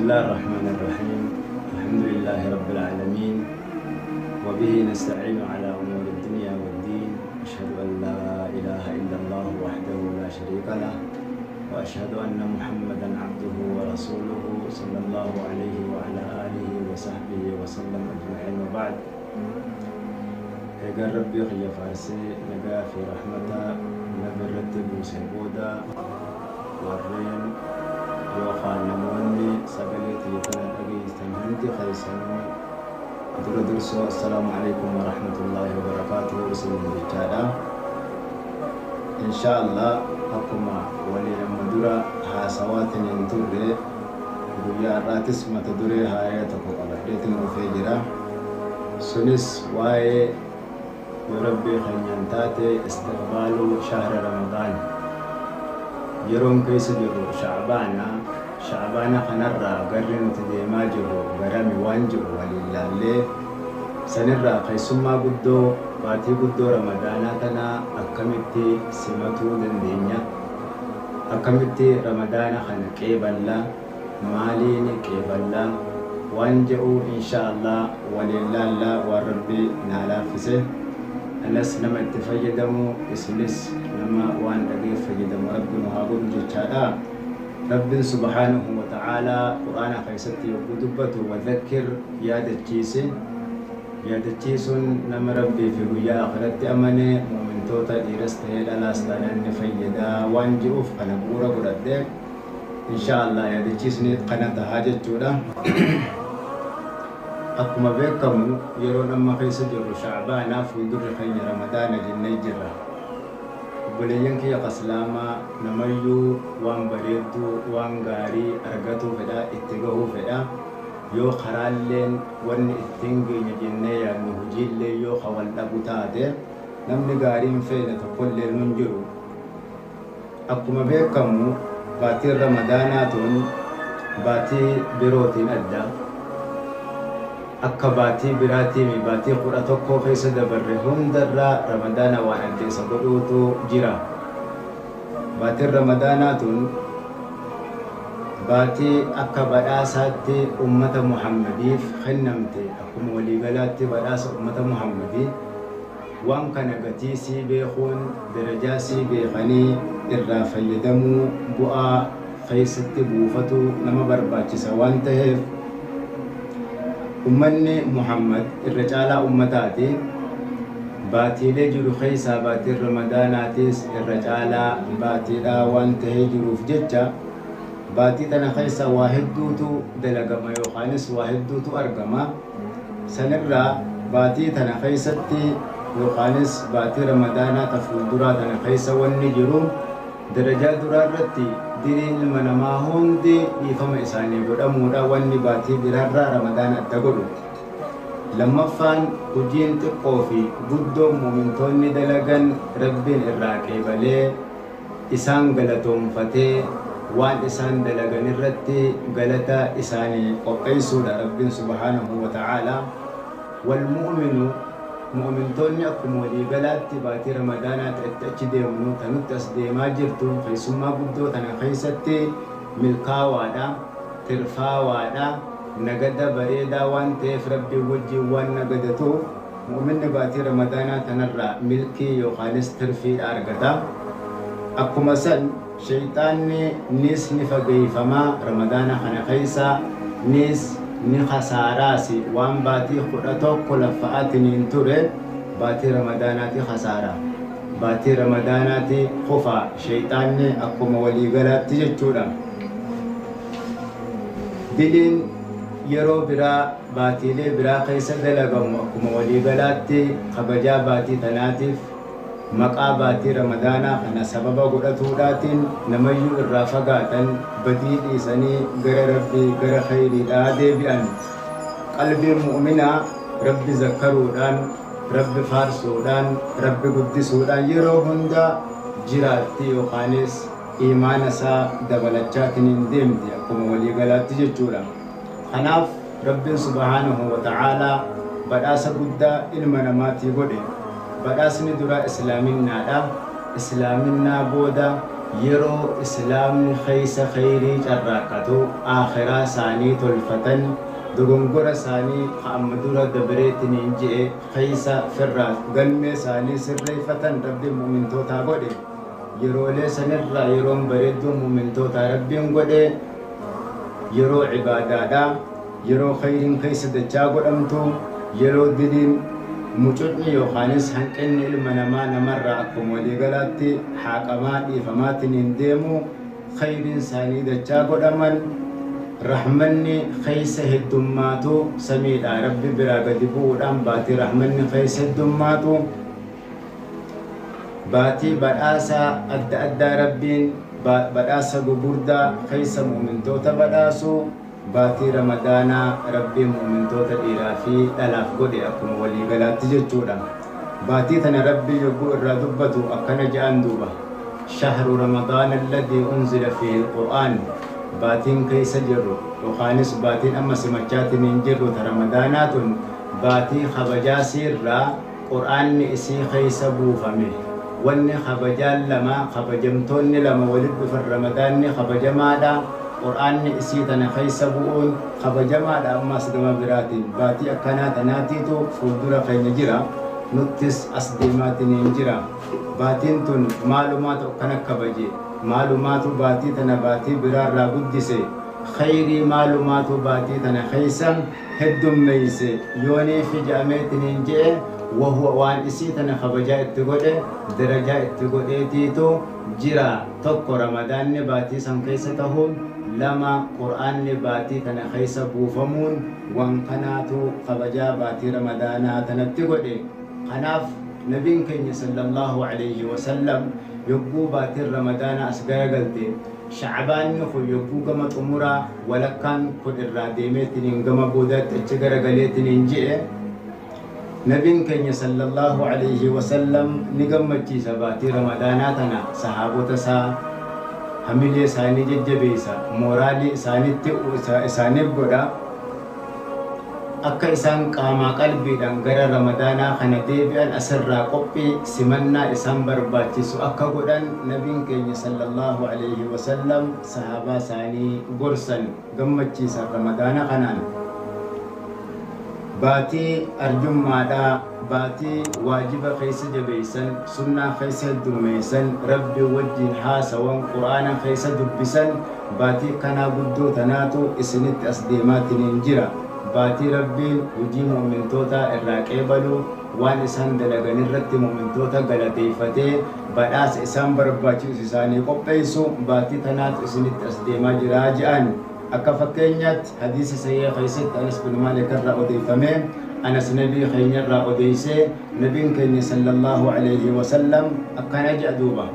الله الرحمن الرحيم. الحمد لله رب العالمين، وبه نستعين على أمور الدنيا والدين. أشهد أن لا إله إلا الله وحده لا شريك له، وأشهد أن محمدا عبده ورسوله صلى الله عليه وعلى آله وصحبه وسلم أجمعين، وبعد. Eegaan Rabbii kiyya faarsee nagaa fi rahmata nabi irratti buusee booda, warreen yookaan namoonni sagalee tiyya tana dhageessan hundi keessanuu dura dursoo assalaamu alaikum warahmatullaahi wabarakaatuhu isiniin jechaadha. Insha Allah akkuma waliin amma dura haasawaatiin hin turre, guyyaa har'aatis mata duree haaraya tokko qabadheetiin dhufee jira. Sunis waa'ee, yoo Rabbii keenyaan taate, istiqbaaluu shahra Ramadaan. Yeroon keessa jirru Shacbaana. Shacbaana kanarraa garri nuti deemaa jirru garami waan jiru waliin laallee, sanirraa keessummaa guddoo baatii guddoo Ramadaanaa tana akkamitti simatuu dandeenya, akkamitti Ramadaana kana qeeballa, maaliin qeeballa waan jedhu insha Allah waliin laallaa. Waan Rabbi naa laaffise anas nama itti fayyadamu, isinis nama waan dhageef fayyadamu Rabbi nu haa godhu jechaadha. Rabbiin subhaanahu wa ta'aalaa Qur'aana keessatti yogguu dubbatu, "Wadhakkir", yaadachiise. Yaadachiisuun nama Rabbii fi guyyaa akhiratti amane, mu'mintoota dhiiras ta'ee dhalaas taanaan ni fayyadaa waan jiruuf, kana bu'uura godhadhe insha Allah yaadachiisni kana tahaa jechuudha. Akkuma beekamu yeroon amma keessa jirru Shacbaana, fuuldurri keenya Ramadaana jennee jirra. Obboleeyyan kiyya Islaamaa, namayyuu waan bareedduu, waan gaarii argatuu fedha, itti gahuu fedha. Yoo karaalleen wanni ittiin geenya jennee yaadnu hojiillee yoo ka wal dhabu taate, namni gaariin feene tokkollee nun jiru. Akkuma beekamu baatiin Ramadaanaa tun baatii birootiin adda. Akka baatii biraatiimi baatii 11 keessa dabarre hundarraa Ramadaana waan adda isa godhuutu jira. Baatiin Ramadaanaa tun baatii akka badhaasaatti ummata Muhammadiif kennamte. Akkuma waliigalaatti badhaasa ummata Muhammadii. Waan kana gatii sii beekuun, darajaa sii beekanii irraa fayyadamuu, bu'aa keessatti buufatu nama barbaachisa waan taheef, ummanni Muhammad irra caalaa ummataati. Baatiilee jiru keessaa baatiin Ramadaanaatis irra caalaa baatiidha waan tahee jiruuf jecha, baatii tana keessa waa hedduutu dalagama yookaanis waa hedduutu argama. Sanirraa baatii tana keessatti yookaanis baatii Ramadaanaa ta fuulduraa tana keessa wanni jiru, darajaa duraa irratti diliin ilma namaa hundi dhiifama isaanii godhamuudha, wanni baatii biraarraa Ramadaana adda godhu. Lammaffaan, hojiin xiqqoo fi guddoon mu'mintoonni dalagan Rabbiin irraa qeebalee, isaan galatoonfatee, waan isaan dalagan irratti galata isaanii qopheessuudha Rabbiin subhaanahu wa ta'aalaa. Wal mu'minu, mu'mintoonni akkuma waliigalaatti baatii Ramadaanaa ta'etti achi deemnu tanutti as deemaa jirtu, keessummaa guddoo tana keessatti milkaawaadha, tirfaawaadha. Nagada bareedaa waan ta'eef, Rabbiin wajjiin waan nagadatuuf, mu'minni baatii Ramadaanaa tanarraa milkii yookaanis tirfiidha argata. Akkuma san shayxaanni nis ni fageeyfamaa Ramadaana kana keessa, nis ni kasaaraasi. Waan baatii 11 laffa'aatiniin ture baatii Ramadaanaati kasaara, baatii Ramadaanaati kufa shayxaanni akkuma waliigalaatti jechuudha. Diliin yeroo biraa baatiilee biraa keessa dalagamu akkuma waliigalaatti kabajaa baatii tanaatiif, maqaa baatii Ramadaanaa kana sababa godhatuudhaatiin namayyuu irraa fagaatan, badii dhiisanii gara Rabbii, gara kheyriidhaa deebi'an. Qalbiin mu'minaa Rabbi zakkaruudhaan, Rabbi faarsuudhaan, Rabbi guddisuudhaan yeroo hunda jiraatti yookaanis imaana isaa dabalachaatiniin deemti akkuma waliigalaatti jechuudha. Kanaaf Rabbiin subhaanahu wa ta'aalaa badhaasa guddaa ilma namaatii godhe. Badhaasni duraa islaaminaadha. Islaaminaa booda Yeroo Islaamni keessa kheyrii carraaqqatu, aakhiraa isaanii tolfatan, dogongora isaanii ka amma dura dabreetiniin je'e keessa firraa galmee isaanii sirreeyfatan Rabbiin mu'mintootaa godhe. Yeroolee sanirraa yeroon bareedduu mu'mintootaa Rabbiin godhe yeroo ibaadaadha. Yeroo kheyriin keessa dachaa godhamtu, yeroo diliin mucucni yookaanis hanqinni ilma namaa namarraa akkuma waliigalaatti haaqamaa dhiifamaatiniin deemu, kheyriin isaanii dachaa godhaman, rahmanni keessa heddummaatu, samiidhaa Rabbi biraa gadi bu'uudhaan baatii rahmanni keessa heddummaatu, baatii badhaasa adda addaa Rabbiin badhaasa gugurdaa keessa mu'mintoota badhaasu, Baatii Ramadaanaa Rabbiin mu'mintoota dhiiraa fi dhalaaf godhe akkuma walii galaatti jechuudha. Baatii tana Rabbiin yogguu irraa dubbatu akkana ja'an duuba, Shahru Ramadaana alladhii unzila fiihil Qur'aan, Baatiin keessa jirru yookaanis baatiin amma simachaatiniin jirru ta Ramadaanaa tun baatii kabajaa siirraa Qur'aanni isii keessa buufame. Wanni kabajaan lama, kabajamtoonni lama walitti dhufan Ramadaanni kabajamaadha, Qur'aanni isii tana keessa bu'uun kabajamaadha ammaas gama biraatiin baatii akkanaa tanaatiitu fuuldura keenya jira, nuttis as deemaatiniin jira. Baatiin tun maalumaatu akkana kabaje? Maalumaatu baatii tana baatii biraarraa guddise? Kheyrii maalumaatu baatii tana keessa heddummeeyse yooniifi je'ameetiniin je'e wahuwa waan isii tana kabajaa itti godhe darajaa itti godheetiitu jira 1 Ramadaanni baatii san keessa tahuun 2 Qur'aanni baatii tana keessa buufamuun waan kanaatu kabajaa baatii Ramadaanaa tanatti godhe kanaaf Nabiin keenya sallallaahu aleeyhi wasallam yogguu baatiin Ramadaanaa as garagalte Sha'abaanni kun yogguu gama xumuraa walakkaan kun irraa deemeetiniin gama boodaatti achi garagaleetiniin je'e, Nabiin keenya sallallaahu aleeyhi wasallam ni gammachiisa baatii Ramadaanaa tana sahaabota isaa, hamilee isaanii jajjabeeysa, mooraalii isaanitti isaaniif godha. Akka isaan qaamaa qalbiidhaan gara Ramadaanaa kana deebi'an asirraa qophii simannaa isaan barbaachisu akka godhan Nabiin keenya sallallaahu aleeyhi wasallam sahaabaa isaanii gorsan, gammachiisan Ramadaana kanaan. Baatii arjummaadhaa, baatii waajiba keessa jabeessan, sunnaa keessa heddummeessan, Rabbiin wajjiin haasawan, Qur'aana keessa dubbisan, Baatii akkanaa guddoo tanaatu isinitti as deemaatiniin jira. Baatii Rabbiin hujii mu'mintootaa irraa qeebalu, waan isaan dalaganirratti mu'mintoota galateeyfatee badhaasa isaan barbaachisu isaanii qopheeysu baatii tanaatu isinitti as deemaa jira je'an. Akka fakkeenyaatti hadiisa sahiiha keeysatti Anas bin Maalik irraa odeeyfamee, Anas Nabii keenyarraa odeeysee, Nabiin keenya sallallaahu aleeyhi wasallam akkana je'a duuba.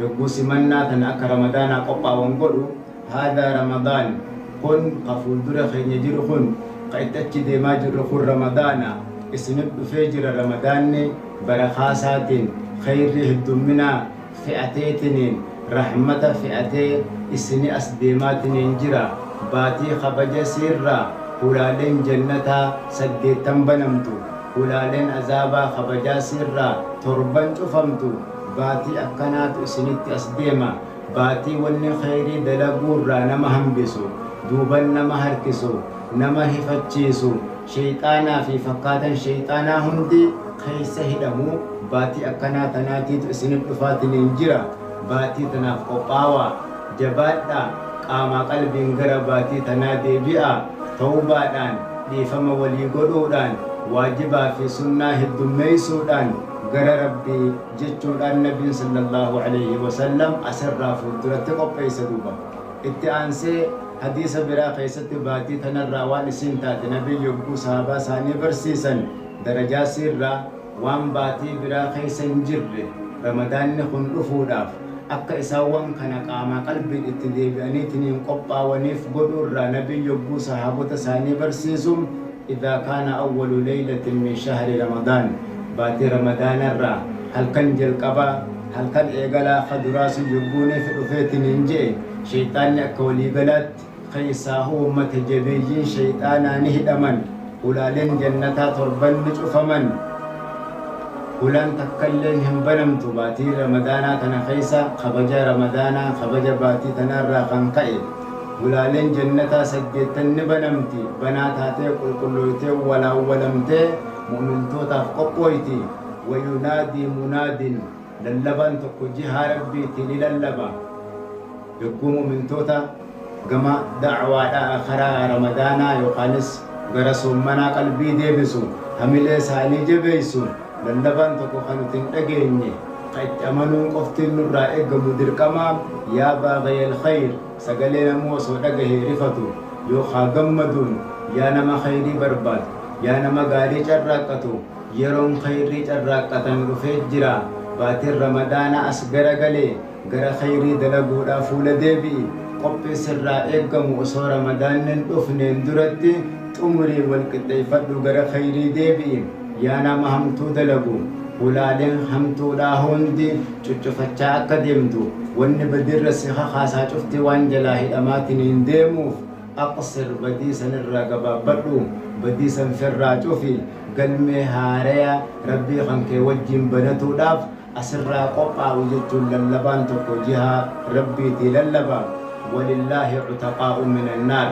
Yogguu simannaa tana akka Ramadaanaa qophaawan godhu, Haadhaa Ramadaan, kun ka fuuldura keenya jiru kun, ka itti achi deemaa jirru kun Ramadaana, isinit dhufee jira Ramadaanni barakaa isaatiin, kheyrrii heddumminaa fe'ateetiniin, rahmata fe'atee isini as deemaatiniin jira, baatii kabaja isiirraa hulaaleen jannataa saddeettan banamtu, hulaaleen azaabaa kabajaa isiirraa torban cufamtu, Baatii akkanaatu isinitti as deema, baatii wanni kheyrii dalaguurraa nama hambisu, duuban nama harkisu, nama hifachiisu, sheyxaanaa fi fakkaatan sheyxaanaa hundi keessa hidhamu, baatii akkanaa tanaatiitu isinit dhufaatiniin jira, baatii tanaaf qophaawaa, jabaadhaa, qaamaa qalbiin gara baatii tanaa deebi'aa, tawbaadhaan, dhiifama walii godhuudhaan, waajibaa fi sunnaa heddummeeysuudhaan, gara Rabbii jechuudhaan Nabiin sallallaahu aleeyhi wasallam asirraa fuulduratti qopheeysa duuba. Itti aansee hadiisa biraa keessatti baatii tanarraa waan isiin taate Nabiin yogguu sahaabaa isaanii barsiisan darajaa isiirraa waan baatii biraa keessa hin jirre Ramadaanni kun dhufuudhaaf akka isaan waan kana qaamaa qalbiin itti deebi'aniitiniin qophaawaniif godhuurraa Nabiin yogguu sahaabota isaanii barsiisu Idhaa kaana awwalu leylatin min shahri ramadaan, baatii ramadaanarraa halkan jalqabaa, halkan eegalaa ka duraa sun yogguuniifi dhufeetiniin je'e, sheyxaanni akka walii galaatti, keessaahuu mata jabeeyyiin sheyxaanaa ni hidhaman, hulaaleen jannataa torban ni cufaman. Hulaan takkalleen hin banamtu baatii Ramadaanaa tana keessa kabaja Ramadaanaa kabaja baatii tanarraa kan ka'e hulaaleen jannataa 8 ni banamti banaa taatee qulqullooytee walaawwalamtee mu'mintootaaf qophooyti. Wayunaadii munaadin lallabaan tokko jihaa Rabbiitii ni lallaba. Yogguu mu'mintoota gama da'waadhaa karaa Ramadaanaa yookaanis gara soommanaa qalbii deebisu hamilee isaanii jabeessu lallabaan tokko kan nuti hin dhageenye ka itti amanuun qoftiin nurraa eeggamu dirqama. Yaa baagayal khayr sagalee namuu osoo dhagahee rifatu yookaa gammaduun yaa nama khayrii barbaadu yaa nama gaarii carraaqqatu yeroon khayrii carraaqqatan dhufee jira. Baatiin Ramadaana as garagalee gara khayrii dalaguudhaa fuula deebi'i. Qophii sirraa eeggamu osoo Ramadaanni hin dhufneen duratti xumurii wal qixxeeffadhu gara khayrii deebi'i. Yaa nama hamtuu dalagu hulaaleen hamtuudhaa hundi cuccufachaa akka deemtu wanni badirra si kakaasaa cufti waan jalaa hidhamaatiin hin deemuuf aqsir badii sanirraa gabaabbadhu badii san firraa cufi galmee haaraya Rabbii kan kee wajjin banatuudhaaf asirraa qophaa'u jechuun lallabaan tokko jihaa Rabbiitii lallaba. Walillaahi cutaqaa'u min annaar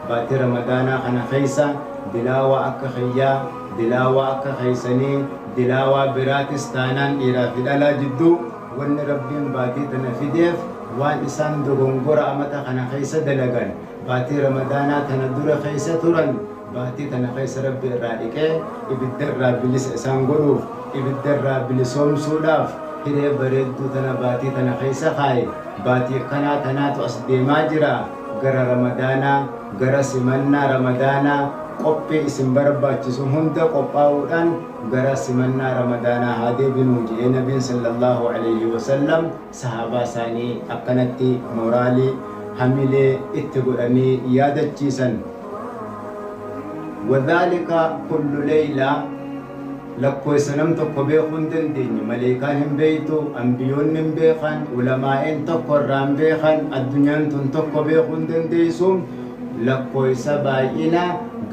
baatii Ramadaanaa kana keessa dilaawaa akka kiyyaa dilaawaa akka keessanii dilaawaa biraatis taanaan dhiiraa fi dhalaa jidduu wanni Rabbiin baatii tana fideef waan isaan dogongora amata kana keessa dalagan baatii Ramadaanaa tana dura keessa turan baatii tana keessa Rabbi irraa dhiqee ibidda irraa bilisa isaan godhuuf ibidda irraa bilisoomsuudhaaf hiree bareedduu tana baatii tana keessa kaaye. Baatii akkanaa tanaatu as deemaa jira. Gara Ramadaanaa gara simannaa Ramadaanaa qophii isin barbaachisu hunda qophaa'uudhaan gara simannaa Ramadaanaa haa deebinuu jedhee Nabiin sallallahu alayhi wasallam sahaabaa isaanii akkanatti mooraalii hamilee itti godhanii yaadachiisan. Wadhaalika kullu leeyla lakkoofsa nam tokko beekuu hin dandeenye maleekaan hin beektu ambiyoonni hin beekan ulamaa'een tokko irraa hin beekan addunyaan tun tokko beekuu hin dandeessu lakkoofsa baay'ina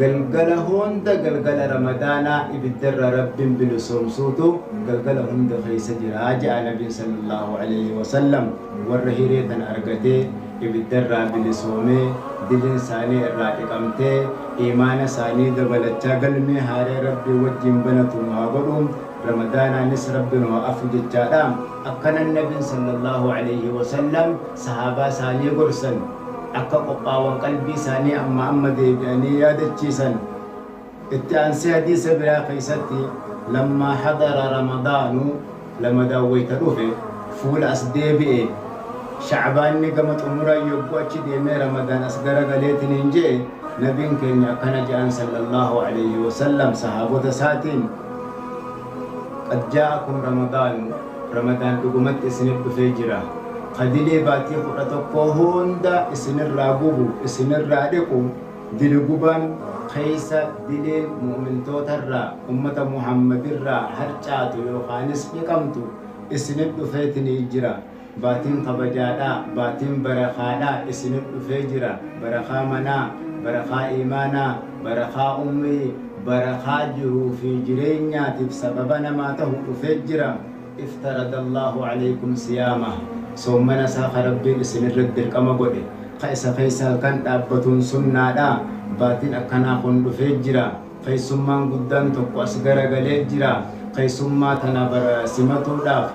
galgala hunda galgala Ramadaanaa ibiddarra Rabbiin bilisoomsuutu galgala hunda keessa jira jedha Nabiin sallallahu alayhi wasallam. Warra hiree tana argatee ibiddarraa bilisoomee diliin isaanii irraa dhiqamtee iimaana isaanii dabalachaa galmee haaree Rabbii wajjin banatu nu haa godhu. Ramadaanaanis Rabbi nu haa afu jechaadha. Akkanan Nabiin sallallahu alayhi wasallam sahaabaa isaanii gorsan akka qophaawan qalbii isaanii amma amma deebi'anii yaadachiisan. Itti aansee hadiisa biraa keessatti lammaa hadara Ramadaanu Ramadaan wayta dhufe fuula as deebi'e Shacbaanni gama xumuraa yogguu achi deemee Ramadaan as garagaleetiin hin je'e Nabiin keenya akkana je'an sallallahu alayhi wasallam sahaabota isaatiin qad jaa'akum Ramadaanu Ramadaan dhugumatti isinif dhufee jira kadilee baatii 11 hunda isinirraa gubu isinirraa dhiqu dili gubaan keessa dileen mu'mintootarraa ummata Muhammadirraa harcaatu yookaanis dhiqamtu isinif dhufeetinii jira. Baatiin kabajaadhaa baatiin barakaadhaa isinif dhufee jira. Barakaa manaa barakaa iimaanaa barakaa umrii barakaa jiruu fi jireenyaatiif sababa namaa tahu dhufee jira. Iftaradallahu alaykum siyaama soommana isaa ka Rabbiin isinirra dirqama godhe ka isa keessa halkan dhaabbatuun sunnaadha. Baatiin akkanaa kun dhufee jira. Keessummaan guddaan tokko as garagalee jira. Keessummaa tana simatuudhaaf